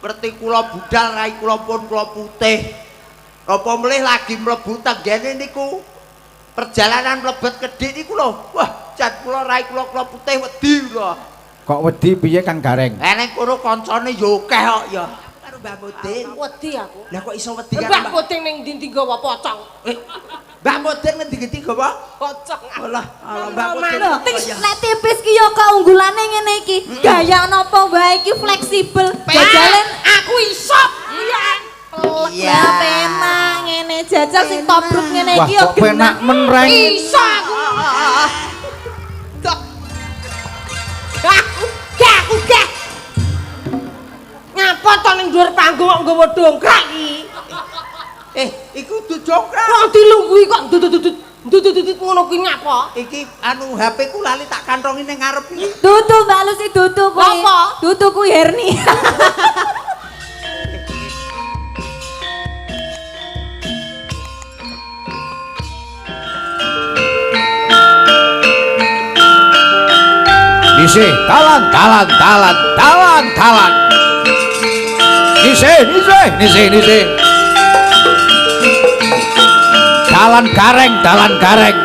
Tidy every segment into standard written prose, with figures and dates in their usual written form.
Ngerti kula budal rai kula pun kula putih. Napa melih lagi mlebu tenggene niku perjalanan mlebet Kedhik niku lho. Wah, jan kula rai kula kula putih wedi kula. Kok wedi piye Kang Gareng? Lah ning kono kancane ya akeh kok ya. Karo Mbah Mudin. Wedi aku. Lah kok iso wedi karo Mbah Mudin ning ndi-ndi nggawa pocong. Mbah Mudin ngendi-ngendi nggawa pocong. Alah, alah Mbah Mudin. Nek tipis ki ya keunggulane ngene iki. Gaya napa wae iki fleksibel. Jajalen aku iso. Iya. Iya, penak ngene jajal sing tobruk ngene iki ya Wah, kok penak men Reng. Iso aku. Aku gak. Ngapa to ning dhuwur panggung kok nggawa dongkrak iki? Iku dudu dongkrak. Wong dilungguhi kok dudut ngono kuwi ngapa? Iki anu HP ku lali tak kantongi ning ngarep iki. Dudu Mbak Lucy dudu kuwi. Apa? Dudu kuwi Herni. Nisih, talan, talan, talan, talan, talan. Nisih, nisih, nisih, nisih. Dalan Gareng, dalan Gareng.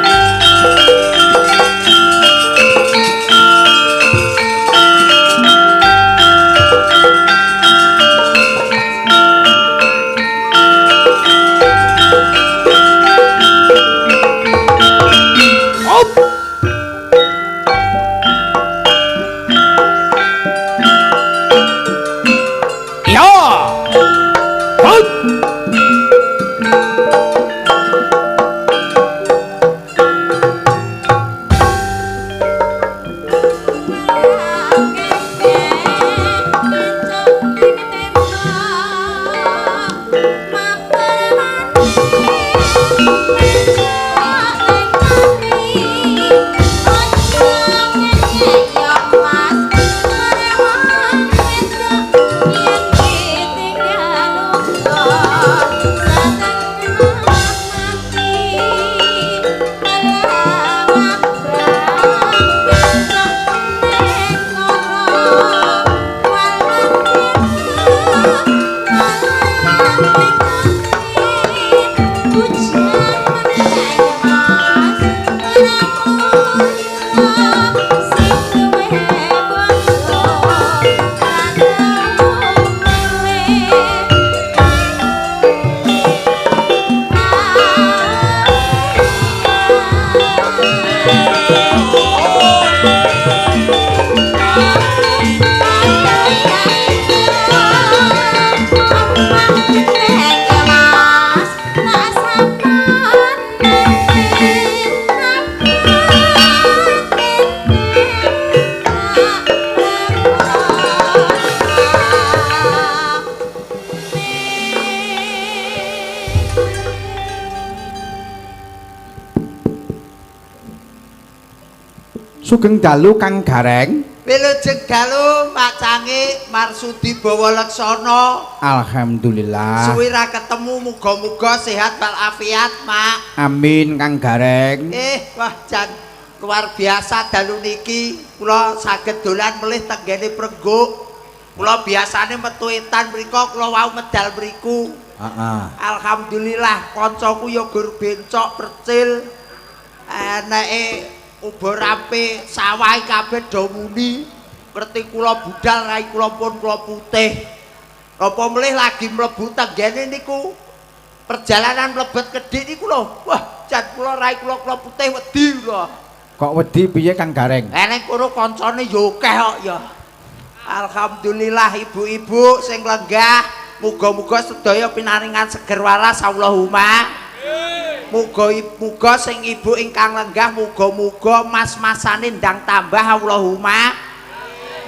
Sugeng dalu Kang Gareng. Wilujeng dalu Pak Cange Marsudi Bawa Leksana. Alhamdulillah. Suwi ra ketemu, muga-muga sehat walafiat, Mak. Amin Kang Gareng. Wah jan luar biasa dalu niki kula saged dolan melih tenggene Prengguk. Kula biasane metu etan mriku, kula wau medal mriku. Heeh. Alhamdulillah kancaku ya gur bencok percil. Eneke uba rampe sawah kabeh do muni. Ngerti kula budal rai kula pun kula putih. Napa melih lagi mlebu tenggene niku perjalanan mlebet Kedhik niku lho. Wah, jan kula rai kula kula putih wedi kula. Kok wedi piye Kang Gareng? Lah ning kono kancane ya akeh kok ya. Alhamdulillah ibu-ibu sing lenggah, muga-muga sedaya pinaringan seger waras Allahumma. Muga-muga sing ibu ingkang lenggah muga-muga mas-masane ndang tambah Allahumma.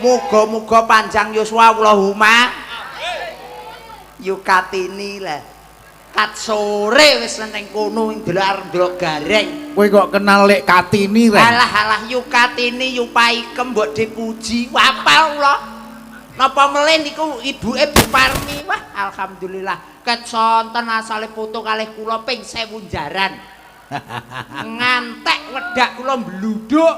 Muga-muga panjang yuswa Allahumma. Yukatini lah. Kat sore wis ning kono ing delok arep ndelok Gareng. Kowe kok kenal Lek Katini, Reng? Alah alah Yukatini Yupaikem mbok dipuji wapal kula. Napa melih niku ibuke Bu Parmi. Wah, alhamdulillah. Ket sonten asale foto kalih kula ping 1000 jaran. Ngantek wedak kula mbluduk.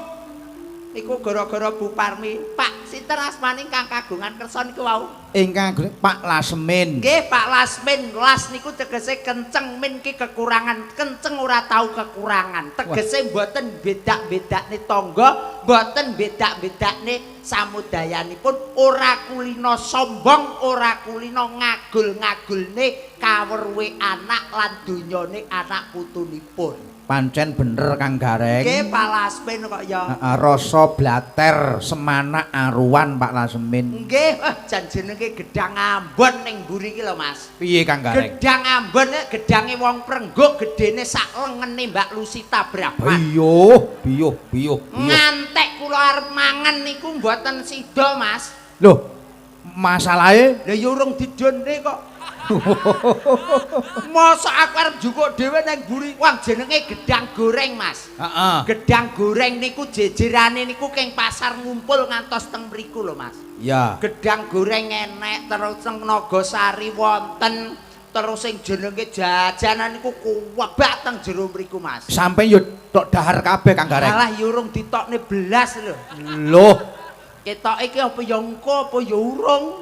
Niku gara-gara Bu Parmi, Pak Sinten asmane ingkang kagungan kersa niku wau? Ingkang Pak Lasmin. Nggih, Pak Lasmin. Las niku tegese kenceng, min ki kekurangan. Kenceng ora tau kekurangan. Tegese mboten bedak-bedakne tangga, mboten bedak-bedakne samudayanipun, ora kulino sombong, ora kulino ngagul-ngagulne kaweruhe anak lan donyane anak putunipun. Pancen bener Kang Gareng. Nggih, Pak Lasmin kok ya. Heeh, rasa blater semanak aruan Pak Lasmin. Nggih, jan jenenge gedang Ambon ning mburi iki lho, Mas. Piye Kang Gareng? Gedang Ambon gedange wong Prengguk gedene sak lengene Mbak Lusita Brahman. Biyuh, biyuh, biyuh. Ngantek kula arep mangan niku mboten sida, Mas. Loh, masalahe? Lah ya urung didonne kok. Masa aku arep njukuk dhewe nang mburi. Wah, jenenge gedang goreng, Mas. Heeh. Gedang goreng niku jejerane niku keng pasar ngumpul ngantos teng mriku lho, Mas. Iya. Gedang goreng enek, terus teng Nagasari wonten, terus sing jenenge jajanan niku kuwebak teng jero mriku, Mas. Sampe yo tok dahar kabeh Kang Gareng. Alah yo urung ditokne belas lho. Loh, ketoke iki apa ya engko apa ya urung.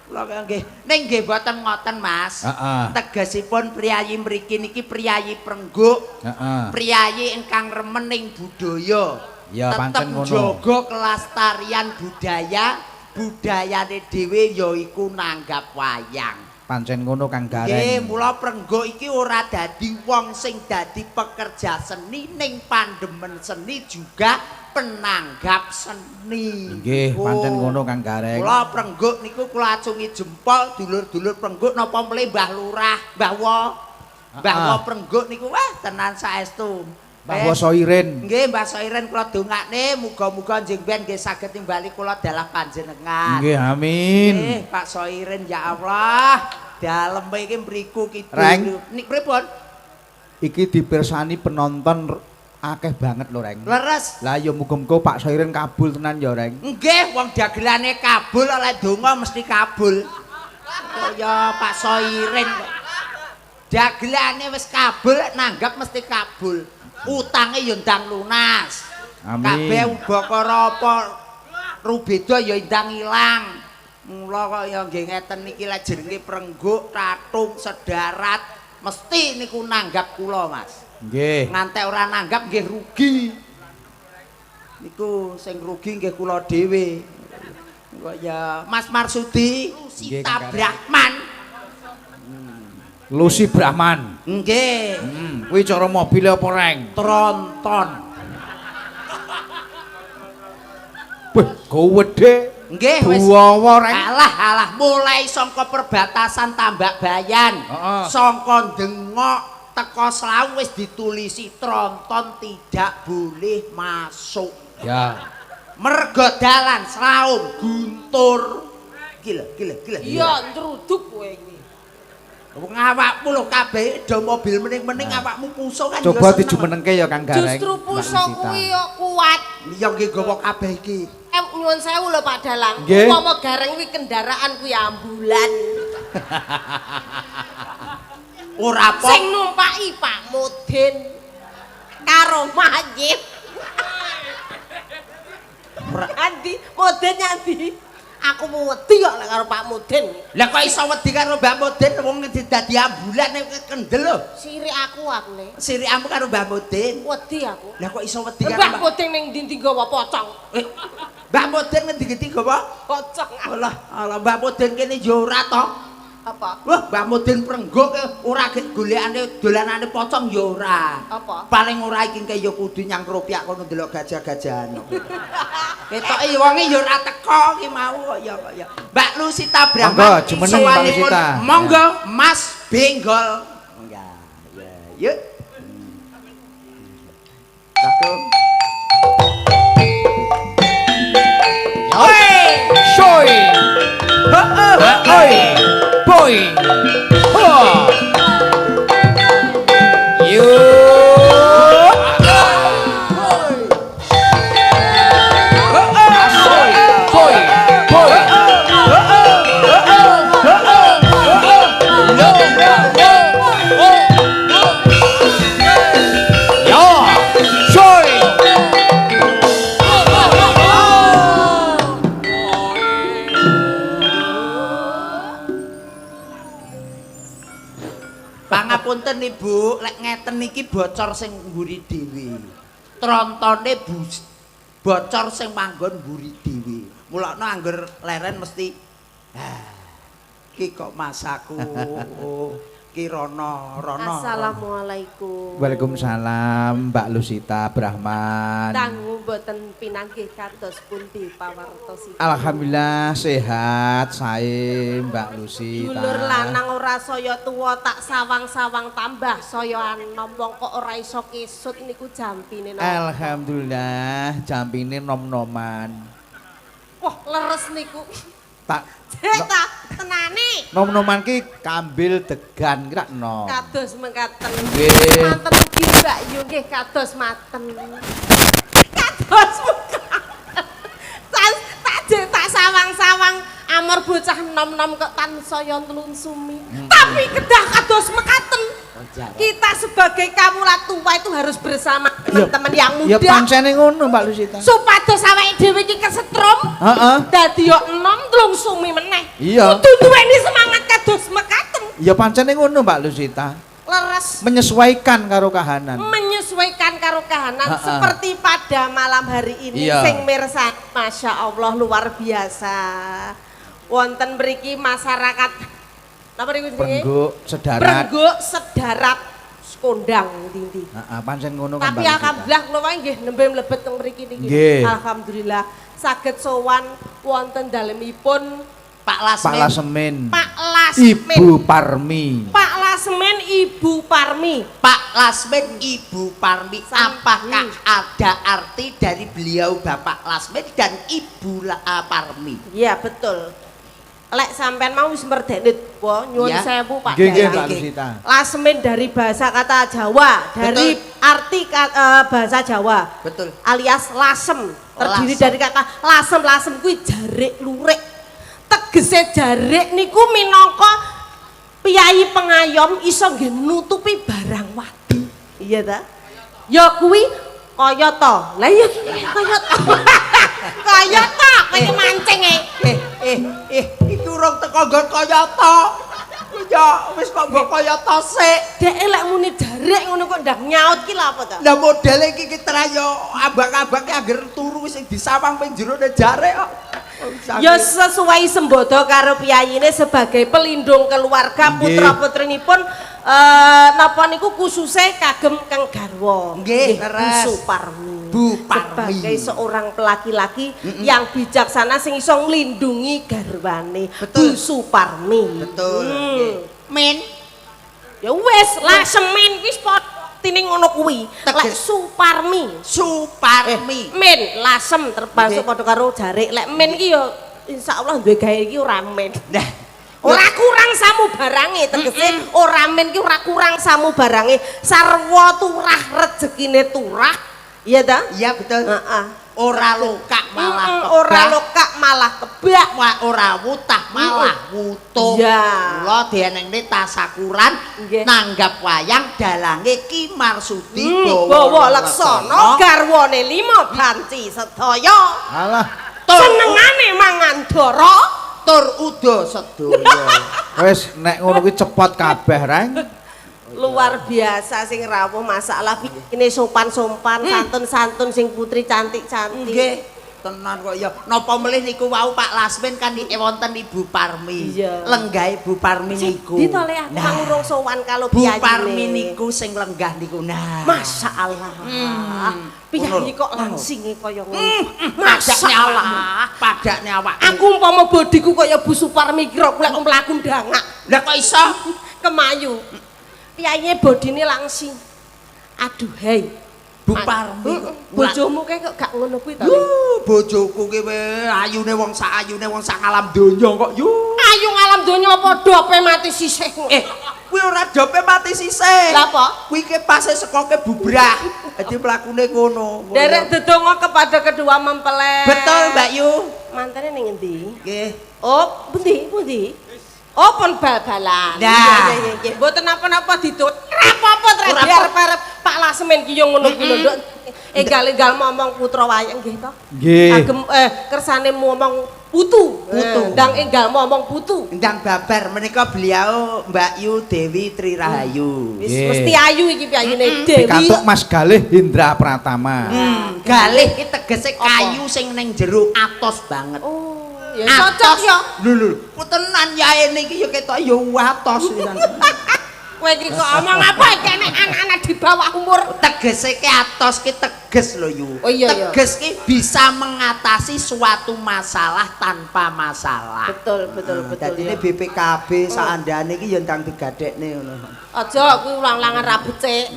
Kula nggih. Ning nggih mboten ngoten, Mas. Heeh. Tegesipun priyayi mriki niki priyayi Prengguk. Heeh. Priyayi ingkang remen ning budaya. Ya, pancen ngono. Tetep njaga kelestarian budaya, budayane dhewe yaiku nanggap wayang. Pancen ngono Kang Gareng. Nggih, mula Prengguk iki ora dadi wong sing dadi pekerja seni ning pandemen seni juga penanggap seni. Nggih, pancen ngono Kang Gareng. Kula Prengguk niku kula acungi jempol dulur-dulur Prengguk napa mle Mbah Lurah, Mbah Wo. Mbah Wo Prengguk niku wah tenan saestu. Mbah Wo Soirin. Nggih, Mbah Soirin kula dongakne muga-muga njing ben nggih saged nimbali kula dalah panjenengan. Nggih, amin. Nggih, Pak Soirin ya Allah. Daleme iki mriku kidul. Nik pripun? Iki dipirsani penonton akeh banget lho, Reng. Leres. Lah ya muga-muga Pak Soirin kabul tenan ya, Reng. Nggih, wong dagelane kabul oleh donga mesti kabul. Ya Pak Soirin kok. Dagelane wis kabul nanggap mesti kabul. Utange ya ndang lunas. Amin. Kabeh ubakara apa rubeda ya ndang ilang. Mula kok ya nggih ngeten niki lek jenenge Prengguk, Tatung, Sedarat mesti niku nanggap kula, Mas. Nggih. Ngantek ora nanggap nggih rugi. Niku sing rugi nggih kula dhewe. Kok ya Mas Marsudi, Lusita Brahman. Lusi Brahman. Nggih. Kuwi cara mobile apa, Reng? Tronton. Wah, gede. Nggih wis. Duwawa, Reng. Alah alah mulai saka perbatasan Tambak Bayan, saka Dengok teko Slawu wis ditulisi tronton tidak boleh masuk. Ya. Mergo dalan Slawu Guntur. Iki lho, iki lho, iki lho. Iya, ndruduk kowe iki. Wong awakmu lho kabeh do mobil mening-mening awakmu puso kan. Coba dijumenengke ya Kang Gareng. Justru puso kuwi yo kuat. Iya nggih gawa kabeh iki. Nyuwun sewu lho Pak Dalang. Umpama Gareng kuwi kendaraan kuwi ambulan. Ora apa. Sing numpaki Pak Mudin karo Mayit. Andi, Mudin nyandi. Aku wedi kok lek karo Pak Mudin. Lah kok iso wedi karo Mbah Mudin wong dadi ambulan kendel lho. Sirik aku le. Sirikmu karo Mbah Mudin. Wedi aku. Lah kok iso wedi karo Mbah Mudin ning ndi-ndi nggawa pocong. Mbah Mudin ngendi-ngendi nggawa pocong. Alah, alah Mbah Mudin kene ya ora to. Apa? Wah, Mbah Mudin Prengguk ora golekane dolanane pocong ya ora. Apa? Paling ora iki engke ya kudu nyang Kropiak kono ndelok gajah-gajahan. Ketoke wonge ya ora teko ki mau kok ya kok ya. Mbak Lusita Brahman. Monggo jumeneng Mbak Lusita. Monggo Mas Benggol. Ya, ya, yuk. Laku. Oi! Soi. Oi! Boy. Ha. Yo. Asoy. Boy. Boy. Yo. Soy. Ngapunten Ibu, lek ngeten iki bocor sing mburi dhewe. Trontone bocor sing manggon mburi dhewe. Mulakno angger leren mesti iki kok masaku ki rono rono. Assalamualaikum. Waalaikumsalam Mbak Lusita Brahman. Dangu mboten pinanggih kados pundi pawartosipun? Alhamdulillah sehat sae Mbak Lusita. Dulur lanang ora saya tuwa tak sawang-sawang tambah saya anom, wong kok ora iso kisut niku jampine napa? Alhamdulillah jampine nom-noman. Wah, leres niku. Tak Cek ta tenane. Nom-noman ki kambil degan ki rak nom. Kados mekaten. Nggih. Manten ugi Mbak Yu nggih kados maten. Kados mekaten. Tak sawang-sawang amor bocah nom-nom kok tansaya tlunsumi. Tapi kedah kados mekaten. Kita sebagai kawula tua itu harus bersama teman-teman yang muda. Ya pancene ngono Mbak Lusita. Supados awake dhewe iki kesetrum. Heeh. Dadi yo enom tlunsumi meneh. Iya. Kudu duweni semangat kados mekaten. Ya pancene ngono Mbak Lusita. Leres. Menyesuaikan karo kahanan. Menyesuaikan karo kahanan seperti pada malam hari ini sing mirsa, Masya Allah luar biasa. Wonten mriki masyarakat napa niku jenenge? Prengguk Sedarat. Prengguk Sedarat kondang ndi-ndi. Heeh, pancen ngono kan Tapi alhamdulillah kula wae nggih nembe mlebet teng mriki niki. Alhamdulillah saged sowan wonten dalemipun Pak Lasmin. Pak Lasmin. Pak Lasmin. Ibu Parmi. Pak Lasmin Ibu Parmi. Pak Lasmin Ibu Parmi. Apakah ada arti dari beliau Bapak Lasmin dan Ibu Parmi? Iya betul. Lek sampean mau wis merdekne po nyuwun sewu Pak. Nggih nggih Mbak Lusita. Lasmin dari bahasa kata Jawa, dari arti bahasa Jawa. Betul. Alias lasem, terdiri Lasem. dari kata lasem, lasem kuwi jarik lurik. Tegese jarik niku minangka piyayi pengayom iso nggih nutupi barang wadi. Iya ta? Ya kuwi kaya ta. Lah iya kaya ta. Kaya ta kowe iki mancing e. Iki urung teko nggon kaya ta. Ya wis kok mbok kaya ta sik. Dek lek muni jarik ngono kok ndak nyaut ki lha apa ta? Lah modele iki ki yo ambak-ambake angger turu wis disawang ping jerone jarik kok. Ya sesuai sembodo karo piyayine sebagai pelindung keluarga putra-putrinipun napa niku khususe kagem kang garwa. Nggih, leres. Bu Suparmi. Bu Parmi. Sebagai seorang laki-laki yang bijaksana sing iso nglindungi garwane. Betul. Bu Suparmi. Betul. Nggih. Min. Ya wis, lah semen kuwi tining ngono kuwi. Lek Suparmi. Suparmi. Men lasem termasuk padha karo jarik. Lek men ki ya insyaallah duwe gawe iki ora men. Nah, ora kurang samu barange, tegese ora men ki ora kurang samu barange. Sarwa turah rejekine turah. Iya ta? Iya betul. Heeh. Ora lokak malah kebak. Ora lokak malah kebak. Ora wutah malah wutuh. Iya. Kula dienengne tasakuran nanggap wayang dalange Ki Marsudi Bawa Laksana garwane 5 banci sedaya. Alah, senengane mangan dara tur uda sedaya. Wis nek ngono kuwi cepot kabeh, Reng. Luar biasa sing rawuh masalah ini sopan-sopan, santun-santun sing putri cantik-cantik. Nggih, tenan kok ya. Napa melih niku wau Pak Lasmin kan wonten Ibu Parmi. Iya. Lenggahe Bu Parmi niku. Di to le aku Nah, urung sowan kalau Bu piyayine. Parmi niku sing lenggah niku. Nah. Masya Allah. Piyayi kok langsinge kaya ngono. Masya Masya Allah. Allah. Padakne awakmu. Aku umpama bodiku kaya Bu Suparmi kira aku lek mlaku ndangak. Lah kok iso? Kemayu. Piyayine bodine langsing. Aduh hei. Bu Parmi kok. Bojomu kae kok gak ngono kuwi to? Le? Yuh, bojoku ki ayune wong sak ayune wong sak alam donya kok yu. Ayu ngalam donya padha ape mati sisih. Kuwi ora dope mati sisih. Lah apa? Kuwi ki pase sekoke bubrah. Dadi mlakune ngono. Derek dedonga kepada kedua mempelai. Betul, Mbak Yu. Mantene ning endi? Nggih. Oh, pundi? Pundi? Oh, pun bal-balan. Nah. Iya, iya, iya. Mboten napa-napa didol. Ora apa-apa Ora trek arep-arep Pak Lasmin ki yo ngono kuwi lho, Nduk. Enggal-enggal momong putra wayang nggih to. Nggih. Kagem kersane momong Putu. Putu. Ndang enggal ngomong putu. Ndang babar menika beliau Mbak Yu Dewi Trirahayu. Wis mesti ayu iki piyayune Dewi. Pikantuk Mas Galih Hindra Pratama. Galih iki tegese kayu sing ning jero atos banget. Oh, ya cocok ya. Lho lho, tenan yaene iki ya ketok ya atos pisan. Kowe iki kok omong apa iki nek anak-anak di bawah umur? Tegese ki atos ki teges lho Yu. Oh, iya, iya. Teges ki bisa mengatasi suatu masalah tanpa masalah. Betul, betul, betul. Dadine BPKB saandane iki ya ndang digadekne ngono. Aja kuwi ulang-ulangan ra becik.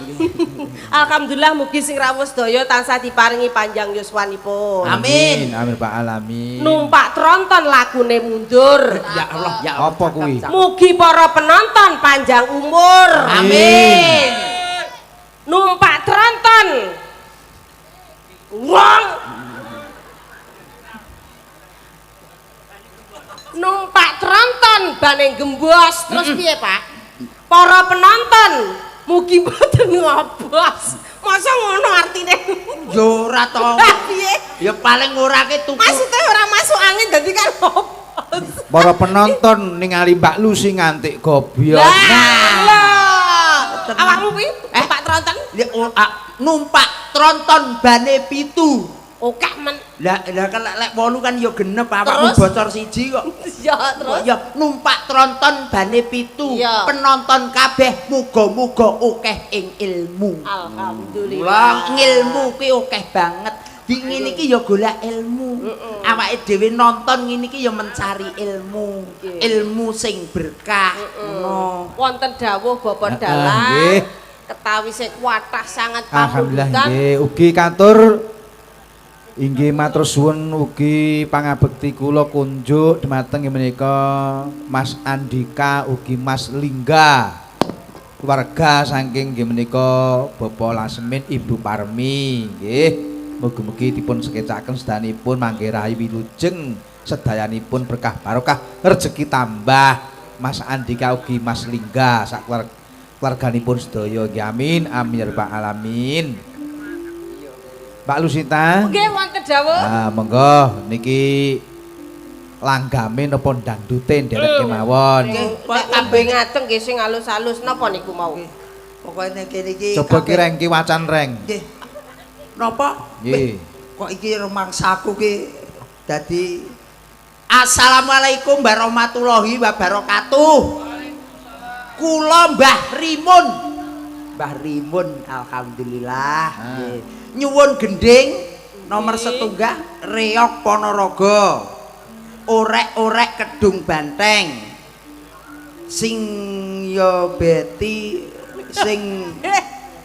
Alhamdulillah mugi sing rawuh sedaya tansah diparingi panjang yuswanipun. Amin. Amin Pak alamin. Numpak tronton lagune mundur. Ya Allah, ya Allah. Apa kuwi? Mugi para penonton panjang umur. Amin. Numpak tronton. Wong. Numpak tronton bane gembos. Terus piye, Pak? Para penonton mugi mboten ngobos. Masa ngono artine? Ya ora to. Piye? Ya paling ora ki tuku. Maksudnya ora masuk angin dadi kan ngobos. Para penonton ningali Mbak Lucy ngantik gobyok. Lah, lho. Awakmu kuwi numpak tronton? Numpak tronton bane 7. Oke men. Lah lah kan lek 8 kan ya genep awakmu bocor siji kok. Ya terus. Ya numpak tronton bane 7. Penonton kabeh muga-muga akeh ing ilmu. Alhamdulillah. Lah ngilmu kuwi akeh banget. Di ngene iki ya golek ilmu. Awake dhewe nonton ngene iki ya mencari ilmu. Ilmu sing berkah. Ngono. Wonten dawuh Bapak Dalang. Ketawi sing kuatah sangat Alhamdulillah pamundutan. nggih ugi katur inggih matur suwun ugi pangabekti kula kunjuk dumateng menika Mas Andika ugi Mas Lingga keluarga saking nggih menika Bapak Lasmin Ibu Parmi nggih. Mugi-mugi dipun sekecaken sedanipun mangke rahayu wilujeng sedayanipun berkah barokah rezeki tambah Mas Andika ugi Mas Lingga sak keluarganipun sedaya nggih amin amin ya rabbal alamin. Mbak Lusita. Nggih wonten dawuh. Ah monggo niki langgame napa dangdute nderek kemawon. Nggih, kabeh ngateng nggih sing alus-alus napa niku mau. Pokoke niki niki coba ki reng ki wacan reng. Nggih. Napa? Nggih. Kok iki rumangsaku ki dadi Assalamualaikum warahmatullahi wabarakatuh. Kula Mbah Rimun. Mbah Rimun alhamdulillah. Nggih. Nyuwun gending nomor setunggal Reog Ponorogo. Orek-orek Kedung Banteng. Sing yo beti sing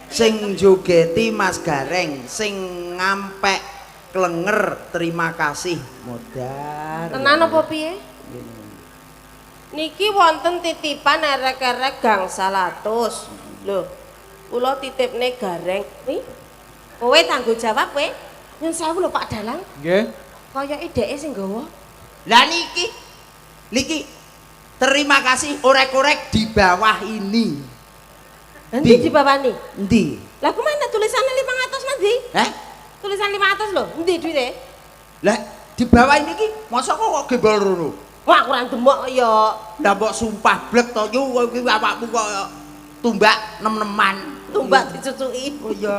sing jogeti Mas Gareng, sing ngampek klenger terima kasih modar. Tenan apa piye? Niki wonten titipan erek-erek gangsal atus. Lho, kula titipne Gareng kuwi. Kowe tanggung jawab kowe. Nyun sewu lho Pak Dalang. Nggih. Koyoke dheke sing nggawa. Lah niki. Niki terima kasih orek-orek di bawah ini. Endi di bawah nih? Endi? Lah ku mana tulisannya 500 nanti? Heh? Tulisan 500 lho, endi duwite? Lah di bawah ini ki masa kok gembol rono? Wah, aku ora demok ya. Lah mbok sumpah blek to yu kowe kuwi awakmu kok tumbak nem-neman. Tumbak dicucuki. Oh ya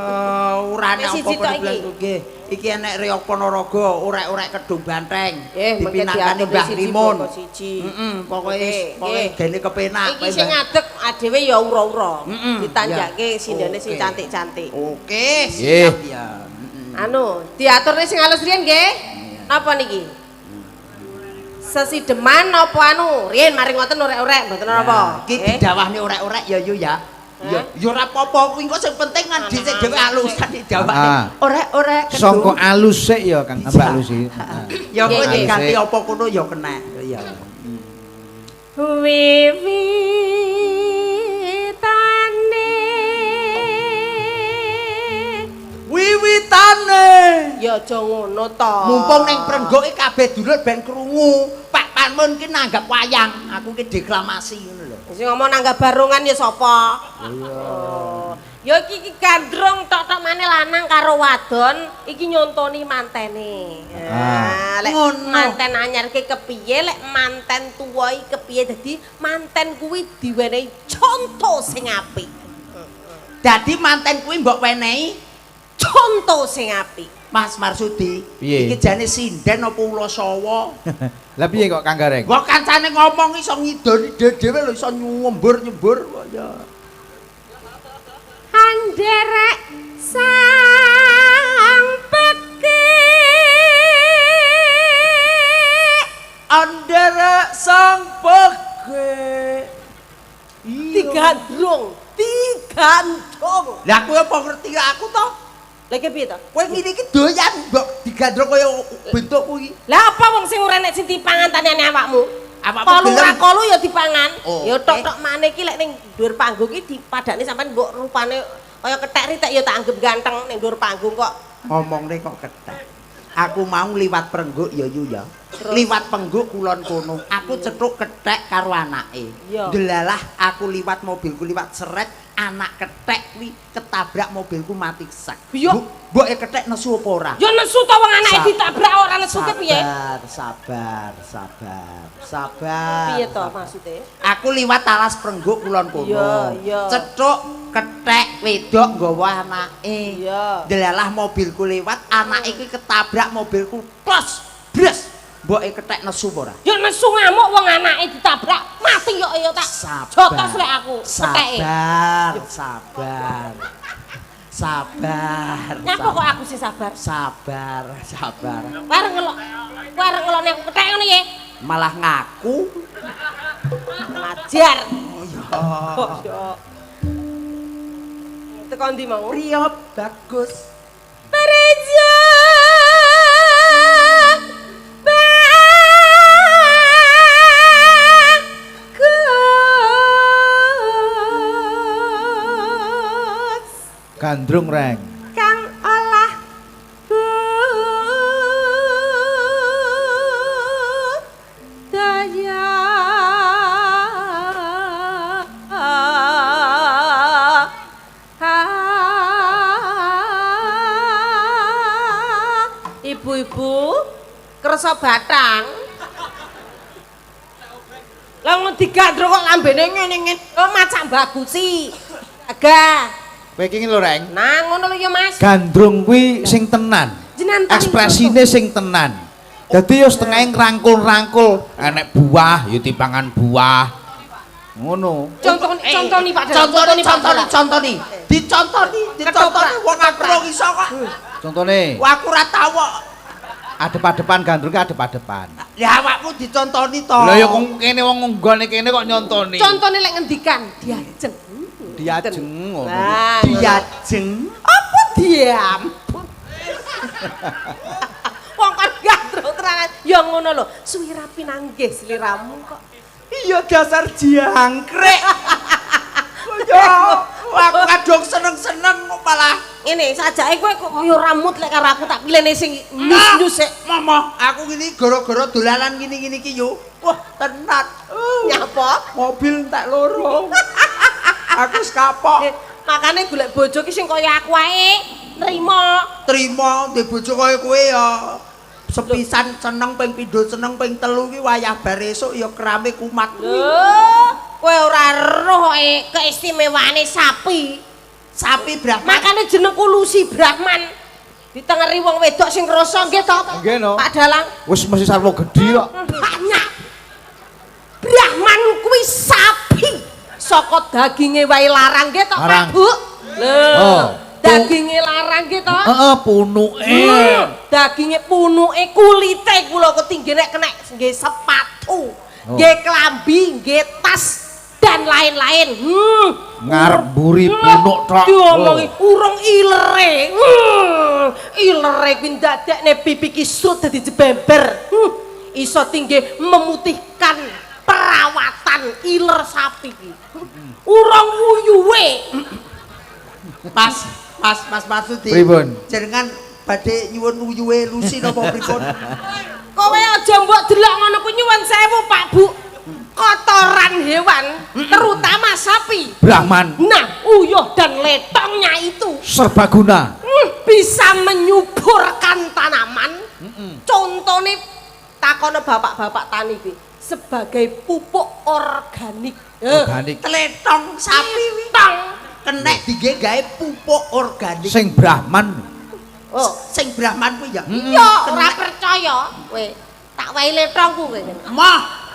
ora enek apa-apa nggih. Iki enek Reog Ponorogo, orek-orek Kedung Banteng. Dipinangkani Mbah Rimun. Heeh, pokoke pokoke gene kepenak. Iki sing ngadeg adewe ya ura-ura. Ditanjake sindene sing cantik-cantik. Oke, siap ya. Anu, diaturne sing alus riyen nggih. Napa niki? Sesideman napa anu? Riyen mari ngoten orek-orek mboten napa. Iki didawahne orek-orek ya yu ya. Ya ya ora apa-apa kuwi engko sing penting kan dhisik dhewe alusan didawahne. Orek-orek sangka alus sik ya Kang Mbak Lusi. Ya kowe diganti apa kono ya kena. Ya. Wiwitane wiwitane ya aja ngono to. Mumpung ning prenggoke kabeh dulur ben krungu. Pak Parmun ki nanggap wayang, aku ki deklamasi ngono lho. Sing ngomong nanggap barongan ya sapa? Iya. Ya iki iki gandrung tok-tok mane lanang karo wadon iki nyontoni mantene. Nah, lek manten anyar ki kepiye, lek manten tuwa iki kepiye, dadi manten kuwi diwenehi conto sing apik. Dadi manten kuwi mbok wenehi conto sing apik. Mas Marsudi, piye? Iki jane sinden apa ula sawa? Lah piye kok Kang Gareng? Kok kancane ngomong iso ngidoni dhewe lho, iso nyembur-nyembur kok ya. Anderek sang pekik, anderek sang pekik. Digandrung, digandrung. Lah kowe apa ngerti aku to? Lah iki piye to? Kowe ngene iki doyan mbok digandrung kaya bentuk kuwi. Lah apa wong sing ora enek sing dipangan tanene awakmu? Awakmu kolu ra kolu ya dipangan. Oh, ya tok-tok maneh iki lek ning dhuwur panggung iki dipadakne sampean mbok rupane kaya kethek ritek ya tak anggap ganteng ning dhuwur panggung kok. Ngomongne kok kethek. Aku mau liwat prengguk ya yu ya. Liwat pengguk kulon kono. Aku cethuk kethek karo anake. Delalah aku liwat mobilku liwat seret, anak kethek kuwi ketabrak mobilku mati sak. Mboke kethek nesu apa ora? Ya nesu to wong anake ditabrak ora nesu ki piye? Sabar, sabar, sabar. Piye to maksude? Aku liwat alas prengguk kulon kono. Cethuk kethek wedok nggawa anake. Delalah mobilku liwat, anake kuwi ketabrak mobilku. Tos, bres. Mboke kethek nesu apa ora? Ya nesu ngamuk wong anake ditabrak mati kok ya tak. Jotos lek aku ketheke. Sabar, sabar. Sabar. Nyapa kok aku sih sabar? Sabar, sabar. Bareng ngelok. Bareng ngelokne aku kethek ngono ya. Malah ngaku. Ngajar. Oh iya. Oh iya. Teko ndi mau? Priya bagus. Preja. Gandrung reng kang olah budaya ibu-ibu kersa batang lah ngono digandrung kok lambene ngene-ngene oh macak bagusi agak. Kowe iki lho Reng. Nah ngono lho ya Mas. Gandrung kuwi sing tenan. Ekspresine sing tenan. Dadi ya setengahe ngrangkul-rangkul, enek buah ya dipangan buah. Ngono. Contoni Pak. Contoni, contoni. Dicontoni, dicontoni wong aku ora iso kok. Contone. Wah aku ora tau kok. Adep-adepan gandrung ki adep-adepan. Ya awakmu dicontoni to. Lah ya kok kene wong nggone kene kok nyontoni. Contone lek ngendikan diajeng. Diajeng ngono. Diajeng. Apa diam? Wong kan gandrung terangan. Ya ngono lho, suwi rapi nanggih sliramu kok. Iya dasar jangkrik. Ya aku kadung seneng-seneng kok malah ngene sajake kowe kok kaya ramut lek karo aku tak pilene sing nyus-nyus sik. Momo, aku ngene gara-gara dolanan ngene-ngene iki yo. Wah, tenan. Nyapa? Mobil entek loro. Aku wis kapok. Makane golek bojo ki sing kaya aku ae, nrimo. Trimo ndek bojo kaya kowe ya. Sepisan seneng ping pindho seneng ping telu ki wayah bar esuk ya krame kumat kuwi. Lho, kowe ora roh keistimewaane sapi. Sapi Brahman. Makane jenengku Lucy Brahman. Ditengeri wong wedok sing rasa nggih to? Nggih no. Pak Dalang. Wis mesti sarwa gedhi kok. Banyak. Brahman kuwi sapi. Saka daginge wae larang nggih to, Pak Bu? Lho. Oh. Daginge larang nggih to? Heeh, punuke. Daginge punuke kulite kula ketinggene nek kena nggih sepatu, nggih klambi, nggih tas dan lain-lain. Ngarep mburi punuk tok. Diomongi urung ilere. Ilere kuwi ndadekne pipi ki srut dadi jebember. Iso tinggi memutihkan perawatan iler sapi ki. Urung uyuwe. Mas, Mas Marsudi. Pripun? Jenengan badhe nyuwun uyuwe Lucy napa pripun? Kowe aja mbok delok ngono kuwi nyuwun sewu Pak Bu. Kotoran hewan, terutama sapi. Brahman. Nah, uyuh dan letongnya itu serbaguna. Bisa menyuburkan tanaman. Contohnya takono bapak-bapak tani kuwi sebagai pupuk organik. Organik. Tletong sapi wi Tong. kenek dige gawe pupuk organik. Sing Brahman. Oh. Sing Brahman kuwi ya. Iya, ora percaya kowe. Tak wae letongku kowe. Mah,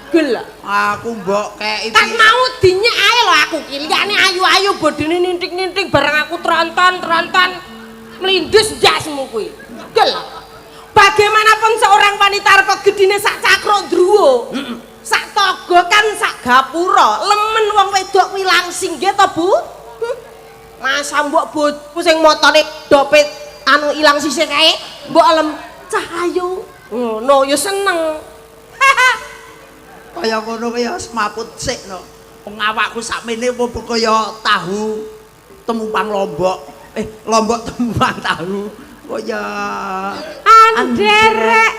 Gel. aku mbok kei Kan mau dinyek ae lho aku ki. Liyane ayu-ayu bodine ninting-ninting bareng aku tronton-tronton mlindus ndasmu kuwi. Gel. Bagaimanapun seorang wanita arep gedine sak cakruk druwo. Sak togo kan sak gapura. Lemen wong wedok kuwi langsing nggih to, Bu? Masa mbok bojoku sing motone dopet anu ilang sisih kae, mbok alem cahayu. Ngono ya seneng. Kaya ngono kaya semaput sik no. Wong awakku sakmene apa kaya tahu temumpang lombok. Lombok temumpang tahu. Kaya Anderek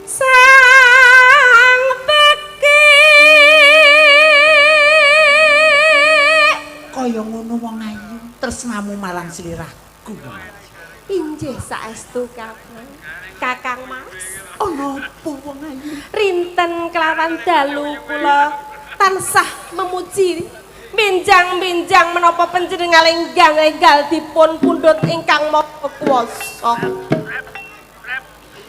sang pekik. Kaya ngono wong ayu tresnamu marang sliraku. Injih saestu Kakang. Kakang Mas. Ana apa wong ayu? Rinten kelawan dalu kula tansah memuji benjang-benjang menapa panjenengan enggal-enggal dipun pundhut ingkang maha kuwasa.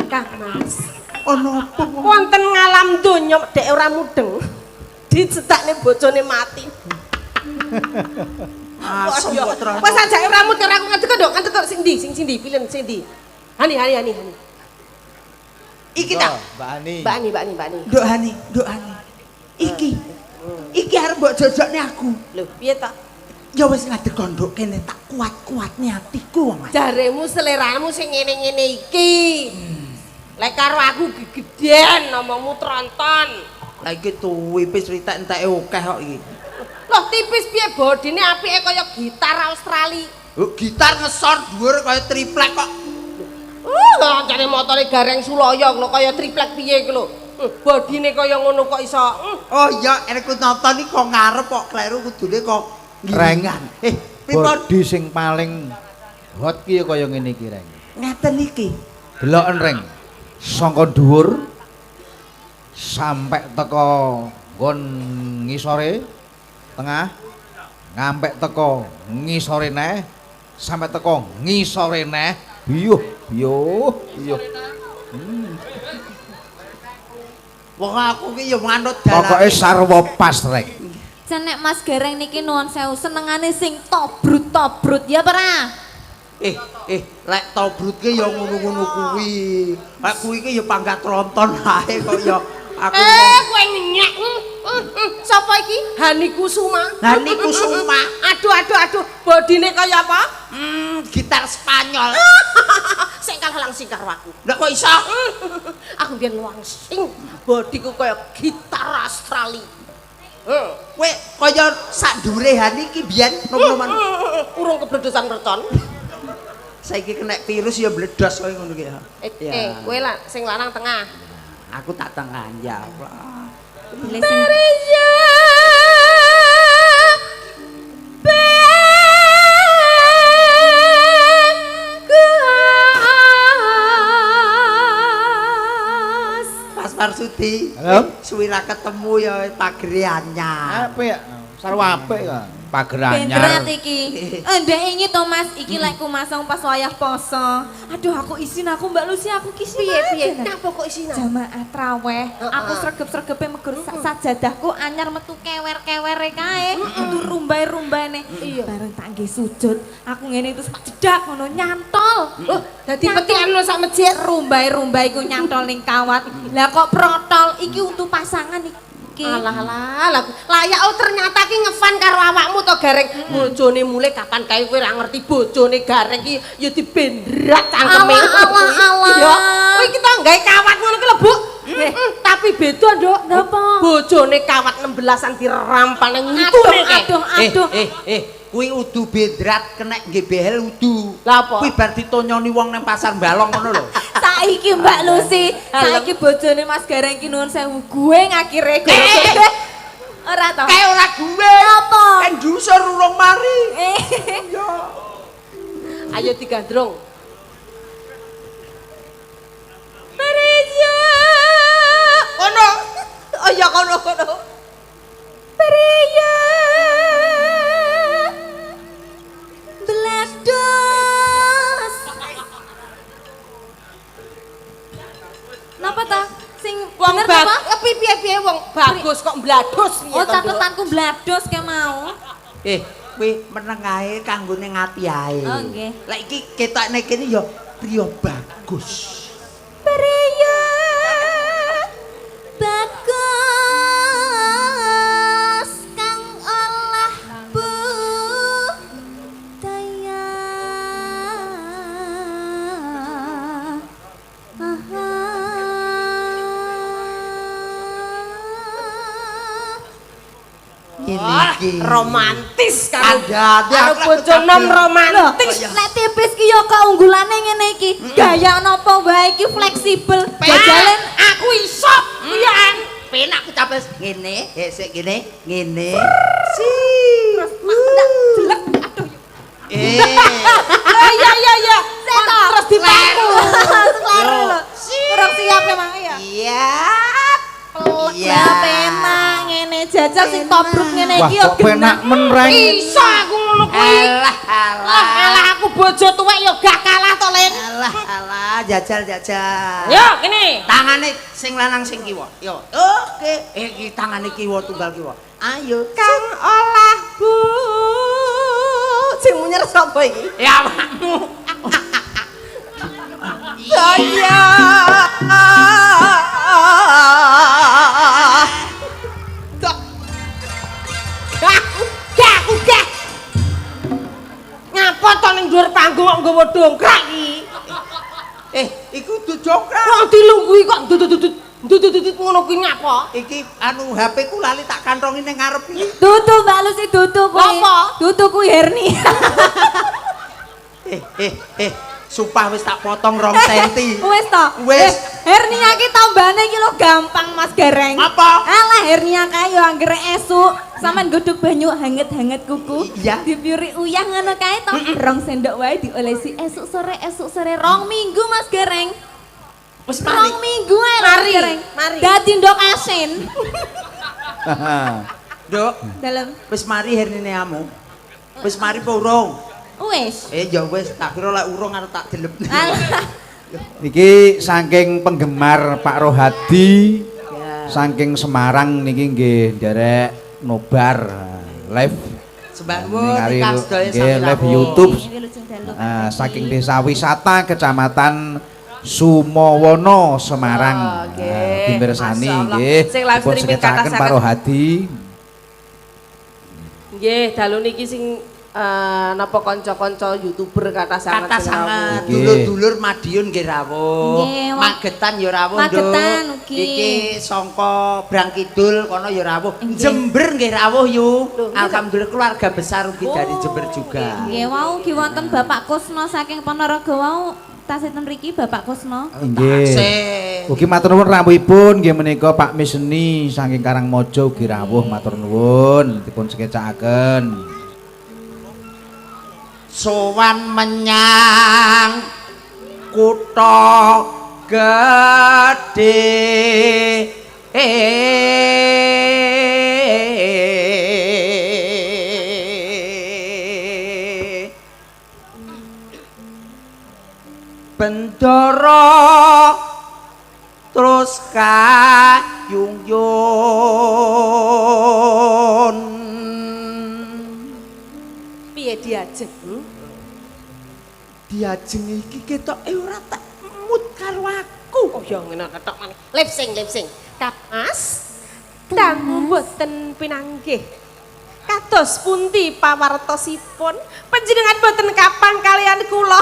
Kang Mas, Ana apa wong? Wonten ngalam donya dek ora mudeng. Dicetakne bojone mati. Asem kok terus. Wes ajake ora mudeng aku ngadeg kok, ngadeg kok sing ndi? Sing ndi? Pilih sing ndi? Hani hani hani hani. Iki ta. Mbak Ani. Mbak Ani, Mbak Ani, Mbak Ani. Nduk Hani, Nduk Hani. Iki. Iki arep mbok jojokne aku. Lho, piye ta? Ya wis ngadeg nduk kene tak kuat-kuatne atiku wong ayu. Jaremu seleramu sing ngene-ngene iki. Lek karo aku gegeden omongmu tronton. Lah iki tuwipis ritek enteke akeh kok iki. Loh, tipis piye bodine apike kaya gitar Australia. Oh, gitar ngesor dhuwur kaya triplek kok. Jane motore Gareng Suloyo lho kaya triplek piye iki lho. Bodine kaya ngono kok iso. Oh iya, nek nonton iki kok ngarep kok kleru kudune kok Reng. ngiringan. Pripun? Body sing paling hot ki ya kaya ngene iki, Reng. Ngeten iki. Deloken, Reng. Sangka dhuwur sampai teko nggon ngisore tengah, ngampek teko ngisore neh, sampai teko ngisore neh. Biyuh, biyuh, biyuh. Wong aku ki ya manut dalane. Pokoke sarwa pas, Reng. Jan nek Mas Gareng niki nuwun sewu senengane sing tobrut-tobrut ya ora? Lek tobrut ki ya ngono-ngono kuwi. Lek kuwi ki ya pangkat tronton ae kok ya aku. Kowe ngenyek. Sapa iki? Hani Kusuma. Hani Kusuma. Aduh aduh aduh, bodine kaya apa? Gitar Spanyol. Sing kalah langsing karo aku. Lah kok iso? Aku biyen langsing, bodiku kaya gitar Australia. Kowe kaya sak dhuwure Hani iki biyen nom-noman. Urung kebledosan mercon. Saiki kena virus ya bledos kowe ngono ki ya. Kowe lah sing lanang tengah. Aku tak tengah ya Allah. Bilih sing Mas Marsudi, Halo? suwi ra ketemu ya pagere anyar. Apik ya? Sarwa apik ya. Pager anyar. Bendrat iki. Ndek ingi to Mas, iki lek kumasang pas wayah poso. Aduh aku isin aku Mbak Lucy aku ki Piye piye? Napa kok isinan? Jamaah traweh, aku sregep-sregepe megur sajadahku anyar metu kewer-kewere kae, metu rumbai-rumbaine. Bareng tak nggih sujud, aku ngene terus pak jedak ngono nyantol. Oh, dadi petikan sak masjid. Rumbai-rumbai ku nyantol ning kawat. Lah kok protol iki untu pasangan iki. Alah alah, lah layak oh ternyata ki ngefan karo awakmu to Gareng. Bojone mulih kapan kae kowe ora ngerti bojone Gareng ki ya dibendrat cangkeme. Alah, alah, alah. Ya, kowe iki to gawe kawat ngono ki lho, Bu. Tapi beda, Nduk. Napa? Bojone kawat 16-an dirampal nang Aduh, ngitune kae. aduh, aduh. Kuwi udu bendrat kena nggih behel udu. Lah apa? Kuwi bar ditonyoni wong nang pasar Balong ngono lho. Saiki Mbak Lucy, saiki bojone Mas Gareng ki nuwun sewu gue ngakhire gara-gara. Ora to. Kae ora gue. Apa? Kan ndusur urung mari. Ya. Ayo digandrung. Priya. Kono. Oh iya kono kono. Priya. Blados. Napa ta? Sing Wong bener napa? Piye-piye wong bagus kok mblados piye Oh, to, Nduk? catetanku blados ke mau. Kuwi meneng ae kanggo ning ati ae. Oh, nggih. Lah iki ketokne kene ya priya bagus. Priya bagus kang olah budaya. Ini iki. Romantis karo Kandhane karo bojo nom romantis. Lek tipis ki yo keunggulane ngene iki. Gaya napa wae iki fleksibel. Jajalen aku iso pian. Penak aku capek ngene, sik ngene, ngene. Si. terus mak jelek. Aduh. Iya iya iya. Terus dipaku. Kleru lho. Kurang siap memang ya. Iya. Pelek Iya. lah penak ngene jajal sing tobruk ngene Wah, iki yo kok penak men reng. Iso aku ngono kuwi. Alah Alah alah. alah aku bojo tuwek yo gak kalah to, Len. Alah alah jajal jajal. Yo kene. Tangane sing lanang sing kiwa. Yo. Oke. Iki tangane kiwa tunggal kiwa. Ayo. Kang olah bu. Sing munyer sapa iki? Ya awakmu. Saya. Gak, aku gak. Ngapa to ning dhuwur panggung kok nggawa dongkrak iki? Iku dudu jongkrak. Wong dilungguhi kok dudut-dudut dudut-dudut ngono kuwi ngapa? Iki anu HP ku lali tak kantongi ning ngarep iki. Dudu Mbak Lucy dudu kuwi. Apa? Dudu kuwi Herni. Sumpah wis tak potong 2 senti. Wis to. Wis. Hernia ki tambane iki lho gampang Mas Gareng. Apa? Alah hernia kae yo anggere esuk sampean godhog banyu hanget-hanget kuku. Iya. Dipiuri uyah ngono kae to. 2 sendok wae diolesi esuk sore 2 minggu Mas Gareng. Wis mari. 2 minggu ae lho, Mas Mari, Gareng. mari. Dadi ndok asin. Nduk, Dalem. wis mari hernine amu. Wis mari apa urung? Wis. Ya wis, tak kira lek urung arep tak delep. Alah. Niki saking penggemar Pak Rohadi saking Semarang niki nggih nderek nobar live. Sembah nuwun ingkang sedaya nggih sami live rawuh. YouTube. Wilujeng dalu. Saking desa wisata Kecamatan Sumowono Semarang. Oh, nggih. Dimirsani Masya Allah. nggih. Sing live Dipun streaming sekecakaken kathah Pak sanget. Rohadi. Nggih, dalu niki sing napa kanca-kanca YouTuber kathah sanget Kathah sing sanget rawuh. Nggih. dulur-dulur Madiun nggih rawuh. Nggih, Magetan ya rawuh, Nduk. Magetan ugi. Iki sangka Brang Kidul kono ya rawuh. Nggih. Jember nggih rawuh yu. Lho, nggih. Alhamdulillah keluarga besar ugi dari Jember juga. Nggih wau ki wonten Bapak Kusno saking Ponorogo wau tasih ten mriki Bapak Kusno. Nggih. Tasih. Ugi matur nuwun rawuhipun nggih menika Pak Miseni saking Karangmojo ugi rawuh matur nuwun dipun sekecakaken. Sowan menyang kutha gedhe. Bendara terus kayungyun. Piye diajeng? Diajeng iki ketoke ora tak mut karo aku. Oh ya ngene ketok maneh. Lip sing, lip sing. Mas, dangu boten pinanggih. Kados pundi pawartosipun panjenengan boten kapan kalian kula?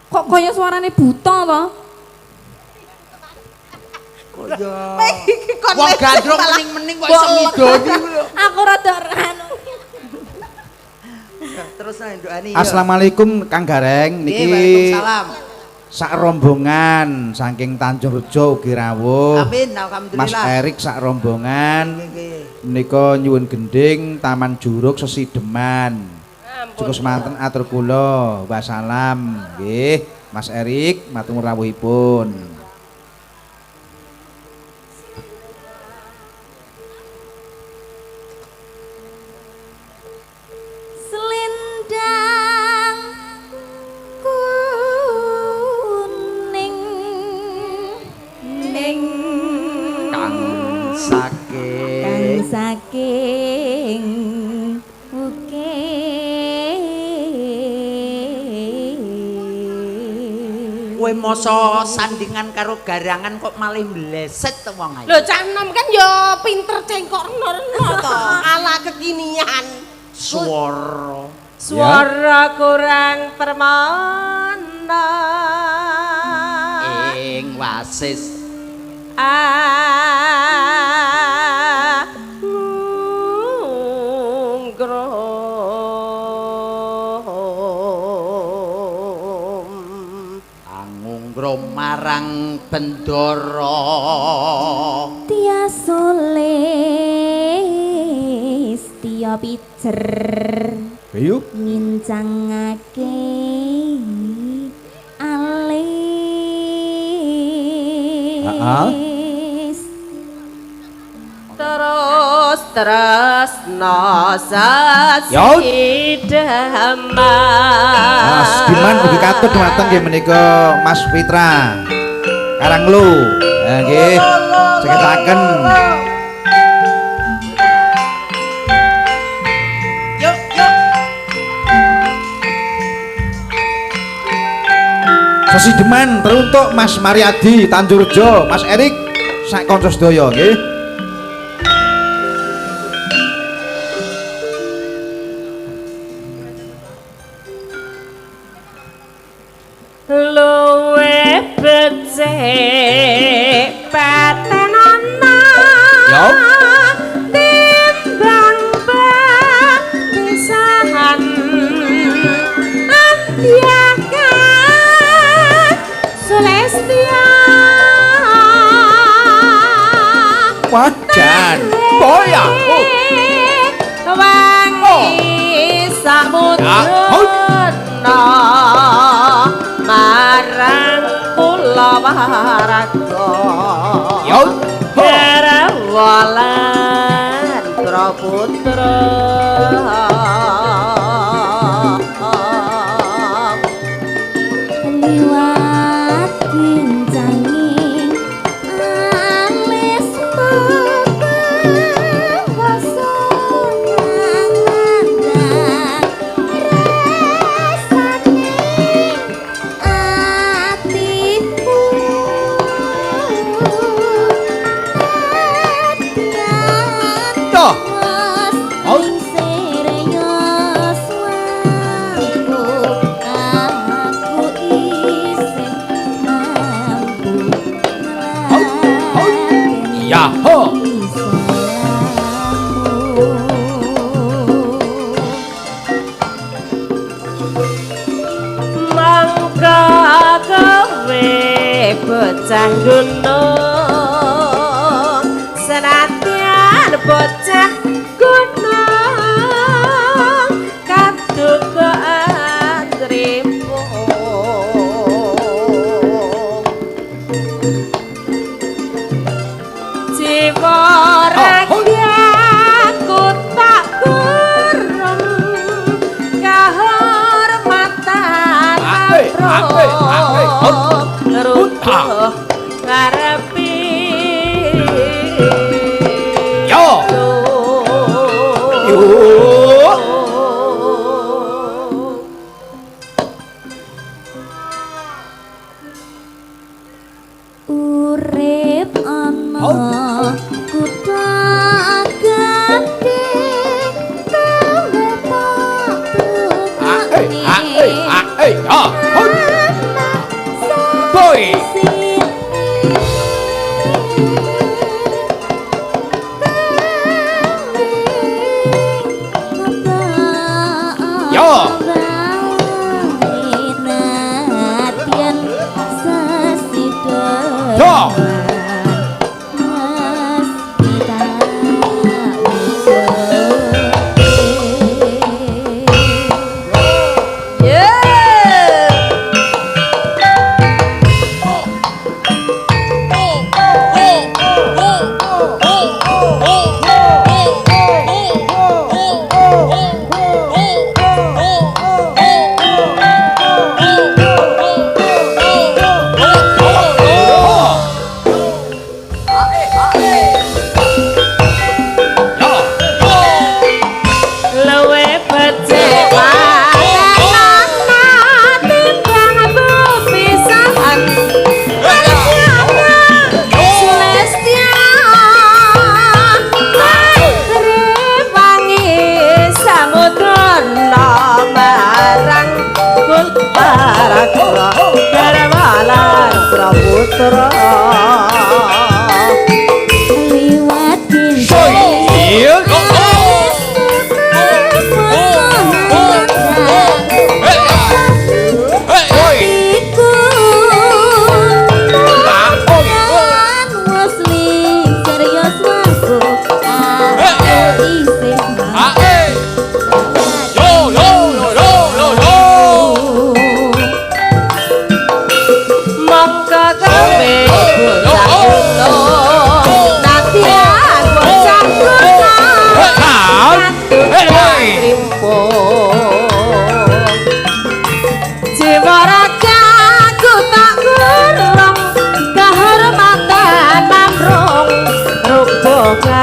Kok kaya suarane buta to? Kaya Iki kon wong lip sing gandrung malah mening-mening kok iso ngidoni lho. Aku rada anu. Terus nang ndukane. Assalamualaikum Kang Gareng Niki niki Waalaikumsalam. Sak rombongan saking Tanjung Rejo ugi rawuh. Amin, Mas alhamdulillah. Erik sak rombongan Nggih. menika nyuwun gending Taman Juruk Sesideman. Cukup semanten atur kula. Wassalam. Nggih, Mas Erik matur rawuhipun. Selendang kuning ning Kang kang saking saking ukir. Kowe masa sandingan karo garangan kok malih mbleset to wong ayu. Lho cah enom kan ya pinter cengkok reno-reno to, ala kekinian. Swara. Suara kurang permana. Ing wasis Angungrum. Angungrum marang bendara. Tia solis tia pijer Ayo. ngincangake alis. Ha-ha. Terus tresno Yo. sasidaman. Mas Diman ugi katut dhumateng nggih menika Mas Fitra. Karanglu. Ha nggih. Ceketaken. Yuk, yuk. Sesideman teruntuk Mas Mariadi Tanjurjo, Mas Erik sak kanca sedaya nggih. Luwe becik patenana Yo. timbang pisahan antiakan Sulestia. Wajan. Boya. Oh. Wangi samudra marang kula waraga. Yo. Garawalan putra. Liwat kincanging alis pekawasa ngandang rasane atiku Toh. Mas ing serius mampu aku isih mampu nglakoni Ya ho. islamu. Mangka kowe bocah gunung senadyan bocah gunung kaduka antrimu jiwa rakyatku tak kurung kahormatan rubuh ngarepi. Yo. Yo. Urip ana kutha gedhe kowe tak tukokne. Ya. Boy. Yo.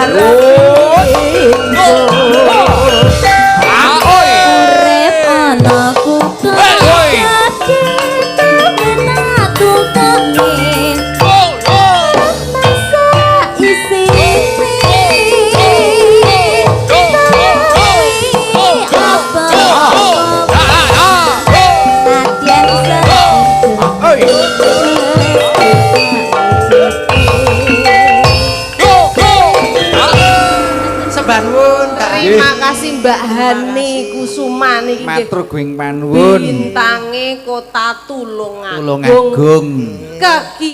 Urip ana kutha gedhe temen masa isine apa nadyan Sembah nuwun. Terima kasih Mbak Hani Kusuma niki nggih. Matur guing panuwun. Bintange Kota Tulungagung. Tulungagung. Keki